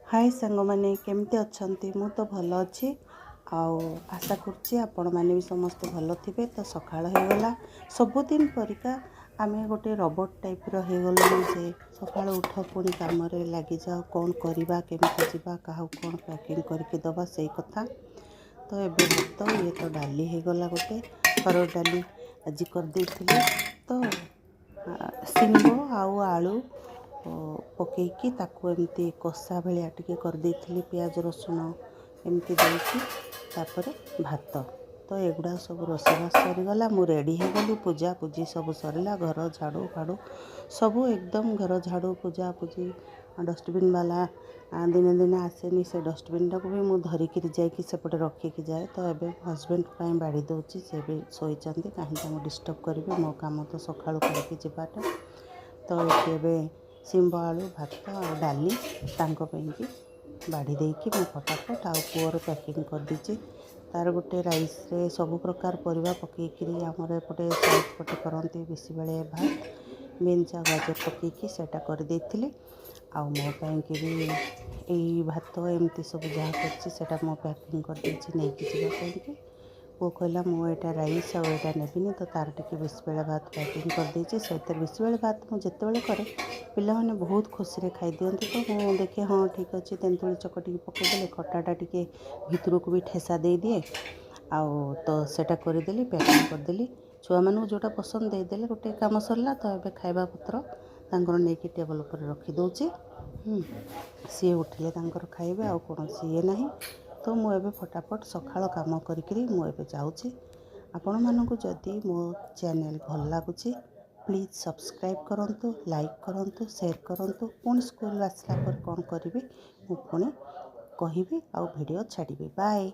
ହାଏ ସାଙ୍ଗମାନେ, କେମିତି ଅଛନ୍ତି? ମୁଁ ତ ଭଲ ଅଛି ଆଉ ଆଶା କରୁଛି ଆପଣମାନେ ବି ସମସ୍ତେ ଭଲ ଥିବେ। ତ ସକାଳ ହେଇଗଲା। ସବୁଦିନ ପରିକା ଆମେ ଗୋଟେ ରୋବଟ୍ ଟାଇପ୍ର ହେଇଗଲୁଣି ଯେ ସକାଳୁ ଉଠ, ପୁଣି କାମରେ ଲାଗିଯାଅ। କ'ଣ କରିବା, କେମିତି ଯିବା, କାହାକୁ କ'ଣ ପ୍ୟାକିଂ କରିକି ଦେବା, ସେଇ କଥା। ତ ଏବେ ଭାତ, ଇଏ ତ ଡାଲି ହେଇଗଲା। ଗୋଟେ ହରଡ଼ ଡାଲି ଆଜି କରିଦେଇଥିଲି। ତ ଶିମ୍ବ ଆଉ ଆଳୁ ପକେଇକି ତାକୁ ଏମିତି କଷା ଭଳିଆ ଟିକେ କରିଦେଇଥିଲି, ପିଆଜ ରସୁଣ ଏମିତି ଦେଇକି। ତାପରେ ଭାତ। ତ ଏଗୁଡ଼ା ସବୁ ରୋଷେଇବାସ ସରିଗଲା, ମୁଁ ରେଡ଼ି ହେଇଗଲି। ପୂଜା ପୂଜି ସବୁ ସରିଲା। ଘର ଝାଡ଼ୁ ଫାଡ଼ୁ ସବୁ ଏକଦମ, ଘର ଝାଡ଼ୁ, ପୂଜା ପୂଜି। ଡଷ୍ଟବିନ୍ ବାଲା ଦିନେ ଦିନେ ଆସେନି, ସେ ଡଷ୍ଟବିନ୍ଟାକୁ ବି ମୁଁ ଧରିକିରି ଯାଇକି ସେପଟେ ରଖିକି ଯାଏ। ତ ଏବେ ହଜବେଣ୍ଡ ପାଇଁ ବାଢ଼ି ଦେଉଛି। ସେ ବି ଶୋଇଛନ୍ତି, କାହିଁକି ତାଙ୍କୁ ଡିଷ୍ଟର୍ବ କରିବି? ମୋ କାମ ତ ସକାଳୁ କରିକି ଯିବାଟା। ତ ଏଠି ଏବେ ଶିମ୍ବ ଆଳୁ ଭାତ ଆଉ ଡାଲି ତାଙ୍କ ପାଇଁକି ବାଢ଼ି ଦେଇକି ମୁଁ ଫଟାଫଟ ଆଉ ପୁଅର ପ୍ୟାକିଂ କରିଦେଇଛି। ତାର ଗୋଟେ ରାଇସ୍ରେ ସବୁ ପ୍ରକାର ପରିବା ପକେଇକିରି, ଆମର ଏପଟେ ସାଉଥ୍ ପଟେ କରନ୍ତି ବେଶୀବେଳେ ଭାତ, ବିନ୍ସ ଆଉ ଗାଜର ପକେଇକି, ସେଇଟା କରିଦେଇଥିଲି। ଆଉ ମୋ ପାଇଁକି ବି ଏଇ ଭାତ ଏମିତି ସବୁ ଯାହା କରିଛି, ସେଇଟା ମୁଁ ପ୍ୟାକିଂ କରିଦେଇଛି ନେଇକି ଯିବା ପାଇଁକି। ପୁଅ କହିଲା, ମୁଁ ଏଇଟା ରାଇସ୍ ଆଉ ଏଇଟା ନେବିନି। ତ ତାର ଟିକେ ବିସିବେଳା ଭାତ ପ୍ୟାକିଂ କରିଦେଇଛି। ସେଥିରେ ବିସିବେଳା ଭାତ ମୁଁ ଯେତେବେଳେ କରେ, ପିଲାମାନେ ବହୁତ ଖୁସିରେ ଖାଇଦିଅନ୍ତି। ତ ମୁଁ ଦେଖେ, ହଁ ଠିକ୍ ଅଛି, ତେନ୍ତୁଳି ଚକଟିକି ପକାଇଦେଲେ ଖଟାଟା ଟିକେ ଭିତରକୁ ବି ଠେସା ଦେଇଦିଏ। ଆଉ ତ ସେଇଟା କରିଦେଲି, ପ୍ୟାକିଂ କରିଦେଲି। ଛୁଆମାନଙ୍କୁ ଯେଉଁଟା ପସନ୍ଦ ଦେଇଦେଲେ ଗୋଟେ କାମ ସରିଲା। ତ ଏବେ ଖାଇବା ପତ୍ର ତାଙ୍କର ନେଇକି ଟେବଲ୍ ଉପରେ ରଖିଦେଉଛି। ସିଏ ଉଠିଲେ ତାଙ୍କର ଖାଇବେ, ଆଉ କୌଣସି ଇଏ ନାହିଁ। ତ ମୁଁ ଏବେ ଫଟାଫଟ ସକାଳ କାମ କରିକିରି ମୁଁ ଏବେ ଯାଉଛି। ଆପଣମାନଙ୍କୁ ଯଦି ମୋ ଚ୍ୟାନେଲ୍ ଭଲ ଲାଗୁଛି, ପ୍ଲିଜ୍ ସବସ୍କ୍ରାଇବ୍ କରନ୍ତୁ, ଲାଇକ୍ କରନ୍ତୁ, ସେୟାର କରନ୍ତୁ। ପୁଣି ସ୍କୁଲରୁ ଆସିଲା ପରେ କ'ଣ କରିବି, ମୁଁ ପୁଣି କହିବି ଆଉ ଭିଡ଼ିଓ ଛାଡ଼ିବି। ବାଏ।